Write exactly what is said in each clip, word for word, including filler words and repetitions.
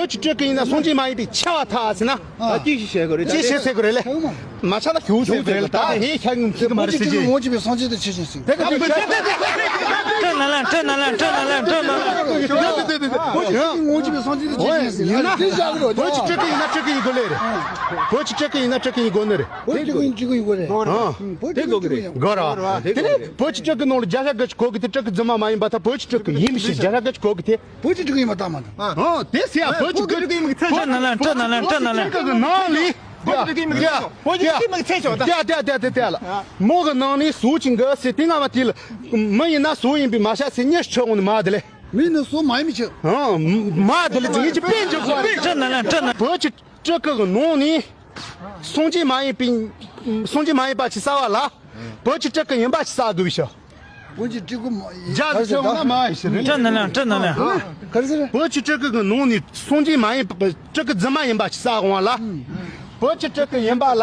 བོད་ཀྱི་སྤྲུལ་སྐུ་ཡིན་ན་སྲུང་བརྩི་མ་ཡིན་པའི་ཆེ་བ་ཐལ་ཟེར་ན། ཨ། ཅི་ཞིག་བྱེད་དགོས་རེད། ཅི་ཞིག་བྱེད་དགོས་རེད་ལེ། མ་ཆག་ལ་ཞུ་ཟེར་དགོས་རེད་ལ། ད་ཧེ་ཤ་ངུ་ཚིག་མ་རེད་ཟེར་ཅི། ངོ་བྱས་པའི་སངས་རྒྱས་དེ་ཆོས་ཅན་ཟེར། དེ་ག་དེ་དེ་དེ་ཁྲོད་ནང་ལ་ཁྲོད་ནང་ལ་ཁྲོད་ནང་ལ་ཁྲོད་ནང་ལ། ངོ་བྱས་པའི་སངས་རྒྱས་དེ་ཆོས་ཅན་ཟེར། ཡིན་ན། བོད་ཀྱི་སྤྲུལ་སྐུ་ཡིན་ན་སྤྲུལ་སྐུ་ཡིན་དགོས་ལེ་རེད། བོད་ཀྱི་སྤྲུལ་སྐུ་ཡིན་ན་སྤྲུལ་སྐུ་ཡིན་དགོས་ནི་རེད། བོད་ཀྱི་སྤྲུལ་སྐུ་ཡིན་སྤྲུལ་སྐུ་ཡིན་དགོས་རེད། ཨ། བོད་ཀྱི་སྤྲུལ་སྐུ་ཡིན་དགོས་རེད་བ། དེ་ནས་བོད་ཀྱི་སྤྲུལ་སྐུ་ནང་ལ་བརྒྱ་ཆ་བརྒྱད་ཅུ་གོ་གི་དེ་སྤྲུལ་སྐུ་རྫུན་མ་མ་ཡིན་པ་དང་། བོད་ཀྱི་སྤྲུལ་སྐུ་ཡིན་མི་ཤེས་བརྒྱ་ཆ་བརྒྱད་ཅུ་གོ་གི་དེ། བོད་ཀྱི་སྤྲུལ་སྐུ་ཡིན་པ་ལྟ་མ་ཐུབ། ཨ། དེ་ཟེར་ཡ་བོད་ཀྱི་སྤྲུལ་སྐུ་ཡིན་མི་ཚད་ཆོག་ན་ལ་ཁྲོད་ནང་ལ་ཁྲོད་ནང་ལ། བོད་ཀྱི་སྤྲུལ་སྐུ་ཡིན་མི་ཚད་ཆོག་ད། བོད་ཀྱི་སྤྲུལ་སྐུ་ཡིན་མི་ཚད་ཆོག་ད། དེ་དེ་དེ་དེ་དེ་ལ། མོ་གི་ནང་ནས་སུ་ཅིག་འགའ་ཟེར་དེ་ང་བ་དེ་ལ། མི་ཡིན་ན་སུ་ཡིན་པའི་མ་ཤ་ཟེར་ཉེས་ཆོག་ནི་མ་དེ་ལས། མི་ནི་སུ་མ་ཡིན་མི་ཆོག་ཨང་། མ་དེ་ལས་ངེད་ཀྱི་དཔེ་འཇོག་དགོས། ཁྲོད་ནང་ལ་ཁྲོད་ནང་། བོད་ཀྱི་སྤྲུལ་སྐུ་གི་ནང་ནས་སངས་རྒྱས་མ་ཡིན་པའི། སངས་རྒྱས་མ་ཡིན་པ་ཅིག་བསགས་པ་ལ། བོད་ཀྱི་སྤྲུལ་སྐུ་ཡིན་པ་ཅིག་བསགས་དགོས་ཤག་བོད་ཀྱི་སྤྲུལ་སྐུ་མ་ཡིན། རྒྱ་གི་ཆོས་ལ་མ་ཡིན་ཞིག་རེད། ཁྲོད་ནང་ལ་ཁྲོད་ནང་ལ། ག་རེ་ཟེར། བོད་ཀྱི་སྤྲུལ་སྐུ་གི་ནང་ནས་སངས་རྒྱས་མ་ཡིན་པ་སྤྲུལ་སྐུ་རྫུན་མ་ཡིན་པ་ཞིག་བསགས་འོང་ལ། བོད་ཀྱི་སྤྲུལ་སྐུ་ཡིན་པ་ལ་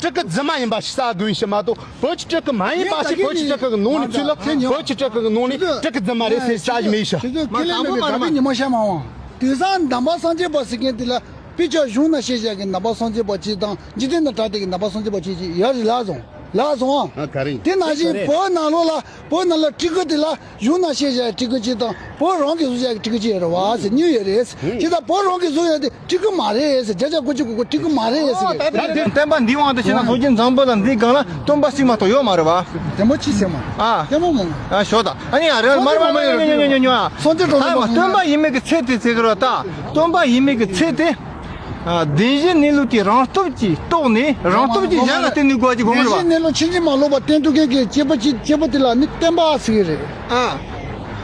སྤྲུལ་སྐུ་རྫུན་མ་ཡིན་པ་ཞིག་བསགས་དགོས་ཤིག་མ་གཏོགས། བོད་ཀྱི་སྤྲུལ་སྐུ་མ་ཡིན་པ་ཞིག་བོད་ཀྱི་སྤྲུལ་སྐུ་གི་ནང་ནས་ཚུལ་ལ། བོད་ཀྱི་སྤྲུལ་སྐུ་གི་ནང་ནས་སྤྲུལ་སྐུ་རྫུན་མ་རེད་ཟེར་བསགས་ཀྱི་མེད་ཤག་དེ་ཚོ་ཁས་ལེན་མེད་པའི་དགག་པའི་ཉི་མ་ཤར་མ་འོང་། དེང་སང་ནང་པ་སངས་རྒྱས་པ་ཟེར་མཁན་དེ་ལ། དཔེ་ཆ་གཞུང་ན་བཤད་བཞག་གི་ནང་པ་སངས་རྒྱས་པ་གཅིག་དང་། འཇིག་རྟེན་ན་གྲགས་བསྡད་ཀྱི་ནང་པ་སངས་རྒྱས་པ་གཅིག་གཅིག་ཡོད་རེད་ལབ་སོང་། ལབ་སོང་ཨ། ཨ། ག་རེ་ཡིན། དེ་ནང་བཞིན་བོད་ནང་ལོགས་ལ། བོད་ནང་ལ་སྤྲུལ་སྐུ་དེ་ལ་གཞུང་ན་བཤད་བཞག་གི་སྤྲུལ་སྐུ་གཅིག་དང་། བོད་རང་གིས་བཟོས་བཞག་གི་སྤྲུལ་སྐུ་གཅིག་ཡོད་རེད་བ་ཟེར་གཉིས་ཡོད་རེད། ཨ། ཇི་ལྟར་བོད་རང་གིས་བཟོས་ཡོད་དེ་སྤྲུལ་སྐུ་མ་རེད་ཟེར། བརྒྱ་ཆ་དགུ་བཅུ་གོ་གོ་སྤྲུལ་སྐུ་མ་རེད་ཟེར་གི། ད་དེ་བསྟན་པ་འདིའི་དབང་དུ་བྱས་ན། སངས་རྒྱས་བཟང་པོ་ལ་འདིའི་སྒང་ལ་སྟོན་པ་གཅིག་མ་གཏོགས་ཡོད་མ་རེད་བ། བསྟན་པ་གཅིག་ཟེར་མ། ཨ། བསྟན་པ་མང་། ཨ། ཞོ་ད། ཨ་ནི་ཡ་རེད། མར་མར་མར་ཉོ་ཉོ་ཉོ་ཉོ། སངས་རྒྱས་གྲོགས་ལ་ཨ། མ་སྟོན་པ་ཡིན་མིན་གྱི་ཚད་དེ་ཚད་གི་རོ་ད། སྟོན་པ་ཡིན་མིན་གྱི་ཚད་དེ། ཨ། བདེན་བཞིའི་གནས་ལུགས་དེ་རང་སྟོབས་ཀྱིས་རྟོགས་ནས། རང་སྟོབས་ཀྱིས་གཞན་ལ་བསྟན་ནུས་དགོས་ཀྱི་དགོངས་པ་རེད་བ། བདེན་བཞིའི་གནས་ལུགས་ཕྱིན་ཅི་མ་ལོག་པ་བསྟན་ཐུབ་མཁན་གྱི་སྐྱེས་བུ་གཅིག་སྐྱེས་བུ་དེ་ལ་ནི་བསྟན་པ་ཟེར་གི་རེད། ཨ།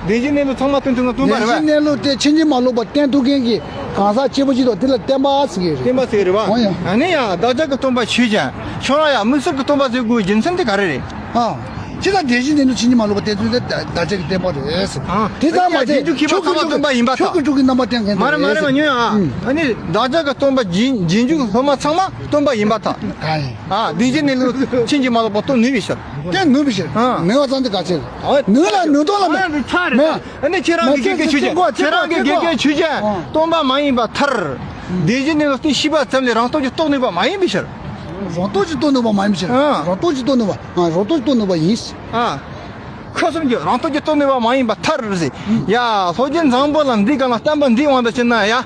བདེན་བཞིའི་གནས་ལུགས་ཚང་མ་སྟོན་ཐུབ་ན་སྟོན་པ་རེད་བ། བདེན་བཞིའི་གནས་ལུགས་དེ་ཕྱིན་ཅི་མ་ལོག་པ་བསྟན་ཐུབ་མཁན་གྱི་གང་ཟག་སྐྱེས་བུ་གཅིག་དང་དེ་ལ་བསྟན་པ་ཟེར་གི་རེད། བསྟན་པ་ཟེར་གི་རེད་བ། འོ་ཡ། ཨ་ནི་ཡ། བདག་ཅག་གི་སྟོན་པ་ཆོས་ཅན། ཁྱོད་རང་ཡ་དམིགས་བསལ་གྱི་སྟོན་པ་ཟེར་དགོས་རྒྱུ་མཚན་དེ་ག་རེ་རེད། ཨ། ཅི་ལྟར་བདེན་བཞིའི་གནས་ལུགས་ཕྱིན་ཅི་མ་ལོག་པ་བསྟན་ཚུལ་དེ་བདག་ཅག་གི་བསྟན་པ་རེད་ཟེར། ཨ། དེ་ཙམ་མ་ཟད། རྗེས་འཇུག་མཁས་པ་ཚང་མ་སྟོན་པ་ཡིན་པར་ཐལ། ཆོས་ཀྱི་འབྲུག་གི་རྣམ་པ་བསྟན་མཁན་མ་རེད་མ་རེད་མ་རེད། ཉོན་ཨ། ཨ་ནི་བདག་ཅག་གི་སྟོན་པ་རྗེས་རྗེས་འཇུག་སློབ་མ་ཚང་མ་སྟོན་པ་ཡིན་པར་ཐལ། གང་ཡིན། ཨ། བདེན་བཞིའི་གནས་ལུགས་ཕྱིན་ཅི་མ་ལོག་པ་སྟོན་ནུས་པའི་ཕྱིར། བསྟན་ནུས་པའི་ཕྱིར། ཨ། ནུས་པ་ཙམ་དེ་ག་ཚད་རེད། ནུས་ལ་ནུས་སྟོབས་ལ་མེད། ཨ་ནི་ཁྱེད་རང་གི་དགེ་རྒན་ཆོས་ཅན། ཁྱེད་རང་གི་དགེ་རྒན་ཆོས་ཅན་སྟོན་པ་མ་ཡིན་པར་ཐལ། བདེན་བཞིའི་གནས་ལུགས་དེ་ཤེས་པ་ཙམ་ལས་རང་སྟོབས་ཀྱིས་རྟོགས་ནུས་པ་མ་ཡིན་པའི་ཕྱིར། རང་སྟོབས་ཀྱིས་རྟོགས་ནུས་པ་མ་ཡིན་པའི་ཕྱིར། ཨ། རང་སྟོབས་ཀྱིས་རྟོགས་ནུས་པ། ཨ། རང་སྟོབས་ཀྱིས་རྟོགས་ནུས་པ་ཡིན། ཨ། ཁོ་གསུམ་གྱིས་རང་སྟོབས་ཀྱིས་རྟོགས་ནུས་པ་མ་ཡིན་པར་ཐལ་ཟེར། ཡ། སློབ་དཔོན་བཟང་པོ་ལ་འདི་ག་ལ་བསྟན་པ་འདིའི་དབང་དུ་བྱས་ན་ཡ། ཨ།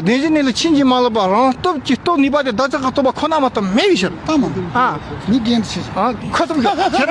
བདེན་བཞིའི་གནས་ལུགས་ཕྱིན་ཅི་མ་ལོག་པ་རང་སྟོབས་ཀྱིས་རྟོགས་ནུས་པ་དེ་བདག་ཅག་གི་སྟོན་པ་ཁོ་ན་མ་གཏོགས་མེད་པའི་ཕྱིར། ལྟ་མ་འདུག་ཨ། མི་རྒན་ཆེ། ཨ། ཁོ་གསུམ་གྱིས།